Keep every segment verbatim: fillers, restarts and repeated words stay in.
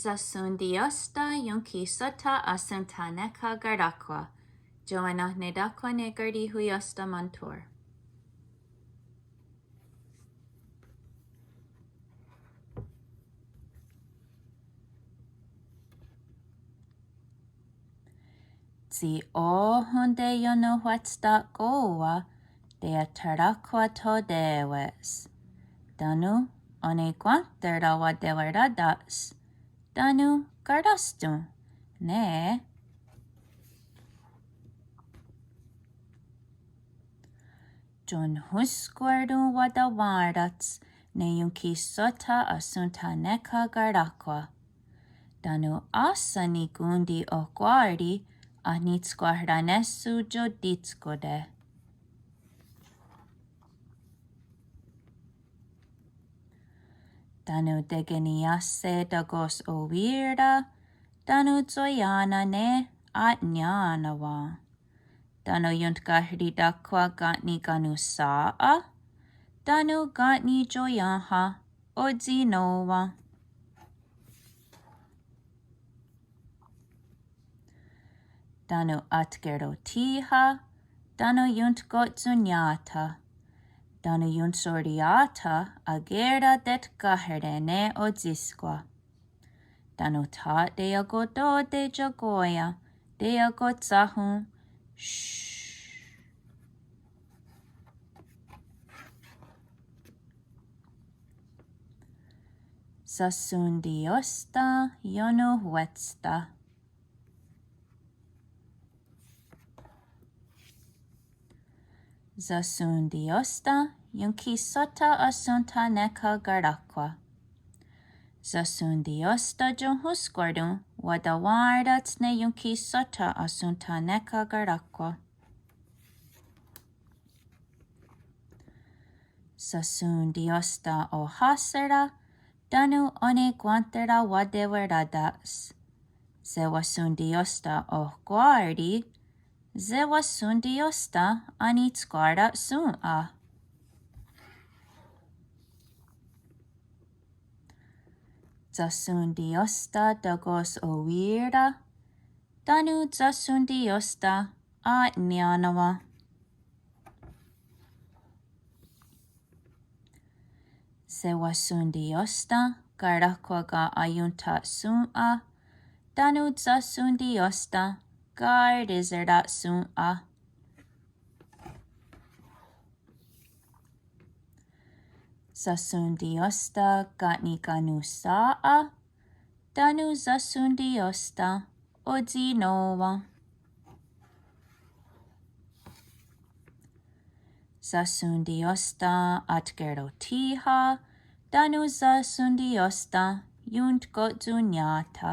Sahsontióhstha ionkhihsótha ahsonthennéhkha karáhkwa. Tiowahnehniióhstha ne karihóstha monthor. Tsi óhonte ionon'wétsta'kó:wa, teietharáhkhwa tho té:we's. Tánon' onekwénhtara watewerá:ta's, tánon' karáhston' ne tiohnhónskwaron watawén:rats ne ionkhihsótha ahsonthennéhkha karáhkwa. Tánon' áhsen nikón:ti ohkwá:ri anitskwahranéhson tiotítskote'. Tánon' tekeniiáhse takò:s owí:ra, tánon' tsoiá:nen ne a'niá:nawen. Tánon' iontkahrihtáhkhwa ken' nikanonhsá:a, tánon' ken' nitioiénha otsi'nó:wen. Tánon' atkerothí:ha, tánon' iontkotsonniáhtha, tánon' iontsoriáhtha akè:ra tetkáhere ne otsískwa. Tánon' tha teiakotò:ten tiakó:ien, teiakotsáhon. Shh. Sahsontióhstha ionon'wétstha. Sahsontióhstha ionkhihsótha ahsonthennéhkha karáhkwa. Sahsontióhstha tiohnhónskwaron watawén:rats ne ionkhihsótha ahsonthennéhkha karáhkwa. Sahsontióhstha ohásera, tánon' onekwénhtara watewerá:ta's. Sewahsontióhstha ohkwá:ri, sewahsontióhstha anitskwà:ra'shòn:'a. Sahsontióhstha takò:s owí:ra, tánon' sahsontióhstha a'niá:nawen. Sewahsontióhstha karáhkwa ken' aiontha'shòn:'a, tánon' sahsontióhstha karisera'shòn:'a. Sahsontióhstha ken' nikanonhsá:a, tánon' sahsontióhstha otsi'nó:wen. Sahsontióhstha atkerothí:ha, tánon' sahsontióhstha iontkotsonniáhtha.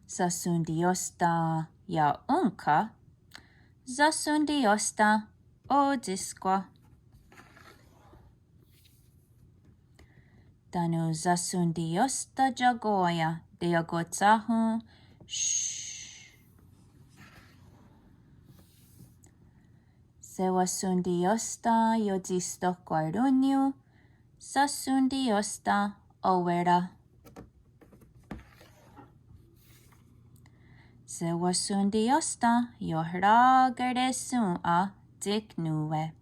Sahsontióhstha ia'ónhka, sahsontióhstha otsískwa. Tánon' sahsontióhstha tiakó:ien, teiakotsáhon. Shh. Sewahsontióhstha iotsistohkwarónnion, sahsontióhstha owé:ra. Sewahsontióhstha iohra'kare'shòn:'a tsik nón:we.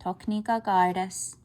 Tho ki' nikaká:res.